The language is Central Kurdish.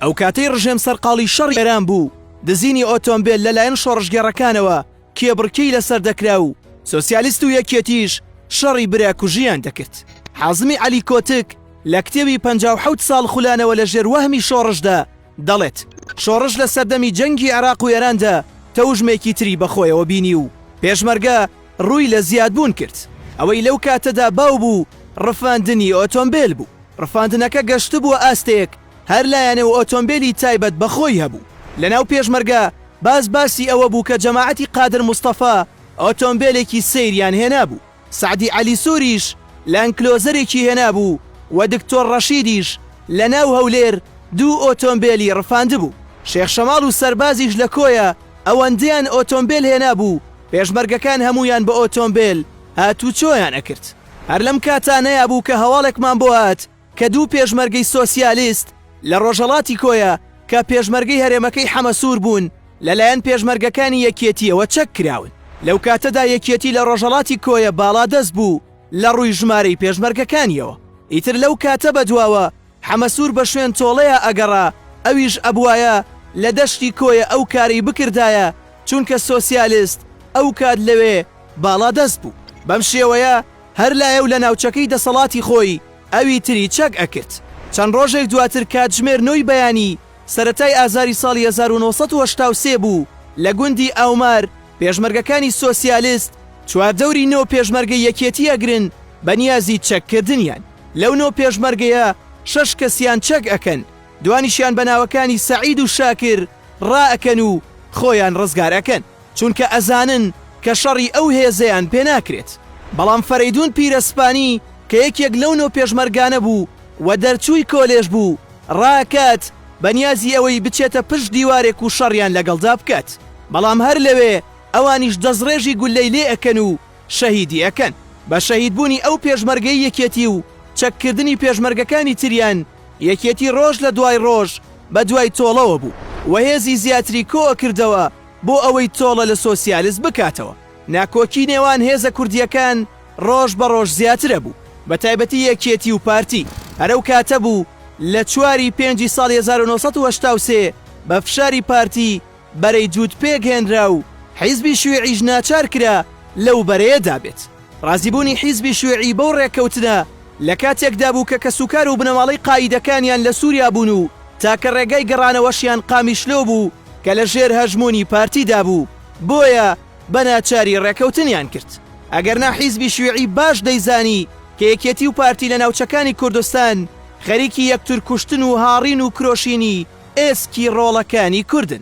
ئەو کاتەی ڕژێم سەرقاڵی شەڕی ئێران بوو، دزینی ئۆتۆمبێل لەلایەن شۆڕشگێڕەکانەوە کێبڕکێی لەسەر دەکرا و سۆسیالیست و یەکێتیش شەڕی براکوژییان دەکرد. حازمی عەلی کۆتک لە کتێبی 57 ساڵ خولانەوە لە ژێر وەهمی شۆڕشدا دەڵێت، شۆڕش لە سەردەمی جەنگی عێراق و ئێراندا تەوژمێکی تری بەخۆیەوە بینی و پێشمەرگە ڕووی لە زیادبوون کرد. ئەوەی لەو کاتەدا باو بوو ڕفاندنی ئۆتۆمبێل بوو. ڕفاندنەکە گەشتبووە ئاستێک هەر لایەنە و ئۆتۆمبێلی تایبەت بە خۆی هەبوو. لەناو پێشمەرگە باس باسی ئەوە بوو کە جەماعەتی قادر مستەفا ئۆتۆمبێلێکی سەیریان هێنابوو. سەعدی عەلی سووریش لاندکلۆزەرێکی هێنابوو و دکتۆر ڕەشیدیش لەناو هەولێر دوو ئۆتۆمبێلی ڕفاندبوو. شێخ شەماڵ و سەربازیش لە کۆیە ئەوەندەیان ئۆتۆمبێل هێنابوو پێشمەرگەکان هەموویان بە ئۆتۆمبێل هاتووچۆیان ئەکرد. هەر لەم کاتانەیا بوو کە هەواڵێکمان بۆ هات کە دوو پێشمەرگەی سۆسیالیست لە ڕۆژهەڵاتی کۆیە کە پێشمەرگەی هەرێمەکەی حەمەسوور بوون لەلایەن پێشمەرگەکانی یەکێتییەوە چەک کراون. لەو کاتەدا یەکێتی لە ڕۆژهەڵاتی کۆیە باڵادەست بوو لە ڕووی ژمارەی پێشمەرگەکانییەوە. ئیتر لەو کاتە بەدواوە حەمەسوور بە شوێن تۆڵەیا ئەگەڕا، ئەویش ئەبوایە لە دەشتی کۆیە ئەو کارەی بکردایە، چونکە سۆسیالست ئەو کات لەوێ باڵادەست بوو. بەم شێوەیە هەر لایە و لە ناوچەکەی دەسەڵاتی خۆی ئەوی تری چەک ئەکرد. چەند ڕۆژێک دواتر کاتژمێر نۆی بەیانی سەرەتای ئازاری ساڵی 1983 بوو لە گوندی ئاومار پێشمەرگەکانی سۆسیالست چواردەوری نۆ پێشمەرگەی یەکێتی ئەگرن بە نیازی چەک کردنیان. لەو نۆ پێشمەرگەیە شەش کەسیان چەک ئەکەن، دوانیشیان بە ناوەکانی سەعید و شاکر ڕائەکەن و خۆیان ڕزگار ئەکەن، چونکە ئەزانن کە شەڕی ئەو هێزەیان پێ ناکرێت. بەڵام فەرەیدوون پیرەسپانی کە یەکێک لەو نۆ پێشمەرگانە بوو و دەرچووی کۆلێژ بوو، ڕائەکات بە نیازی ئەوەی بچێتە پشت دیوارێک و شەڕیان لەگەڵدا بکات، بەڵام هەر لەوێ ئەوانیش دەستڕێژی گوللەی لێ ئەکەن و شەهیدی ئەکەن. بە شەهیدبوونی ئەو پێشمەرگەی یەکێتی و چەککردنی پێشمەرگەکانی تریان، یەکێتی ڕۆژ لە دوای ڕۆژ بە دوای تۆڵەوە بوو و هێزی زیاتری کۆ ئەکردەوە بۆ ئەوەی تۆڵە لە سۆسیالست بکاتەوە. ناکۆکی نێوان هێزە کوردییەکان ڕۆژ بە ڕۆژ زیاتر ئەبوو، بە تایبەتی یەکێتی و پارتی. هەر ئەو کاتە بوو لە چواری پێنجی ساڵی 1983 بە فشاری پارتی بەرەی جووت پێک هێنرا و حیزبی شیوعیش ناچار کرا لەو بەرەیەدا بێت. ڕازیبوونی حیزبی شیوعی بەو ڕێککەوتنە لە کاتێکدا بوو کە کەسوکار و بنەماڵەی قائیدەکانیان لە سووریا بوون و تاکە ڕێگای گەڕانەوەشیان قامیشلۆ بوو کە لە ژێر هەژموونی پارتیدا بوو، بۆیە بە ناچاری ڕێکەوتنیان کرد. ئەگەرنا حیزبی شیوعی باش دەیزانی کە یەکێتی و پارتی لە ناوچەکانی کوردستان خەریکی یەکتر کوشتن و هاڕین و کرۆشینی ئێسکی ڕۆڵەکانی کوردن.